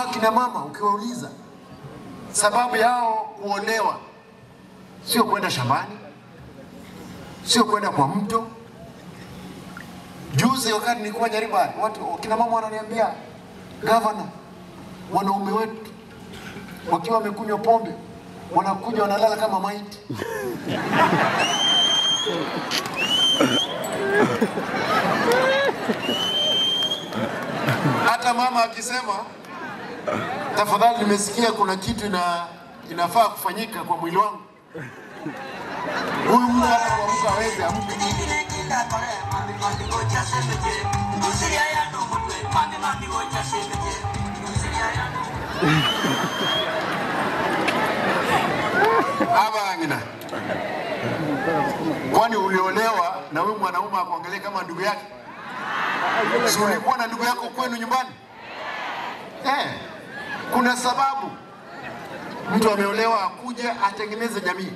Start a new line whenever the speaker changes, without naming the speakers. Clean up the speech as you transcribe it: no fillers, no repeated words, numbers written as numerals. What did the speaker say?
Hawa kina mama ukiwauliza sababu yao kuolewa, sio kwenda shambani, sio kwenda kwa mto. Juzi wakati nilikuwa Nyaribari, watu kina mama wananiambia, gavana, wanaume wetu wakiwa wamekunywa pombe wanakuja wanalala kama maiti. Hata mama akisema tafadhali, nimesikia kuna kitu inafaa kufanyika kwa mwili wangu, huyu mtu hata kuamka hawezi amke. Abangina, kwani uliolewa na huyu mwanaume akuangalia kama ndugu yake? Si ulikuwa na ndugu yako kwenu nyumbani? Kuna sababu mtu ameolewa akuje atengeneze jamii.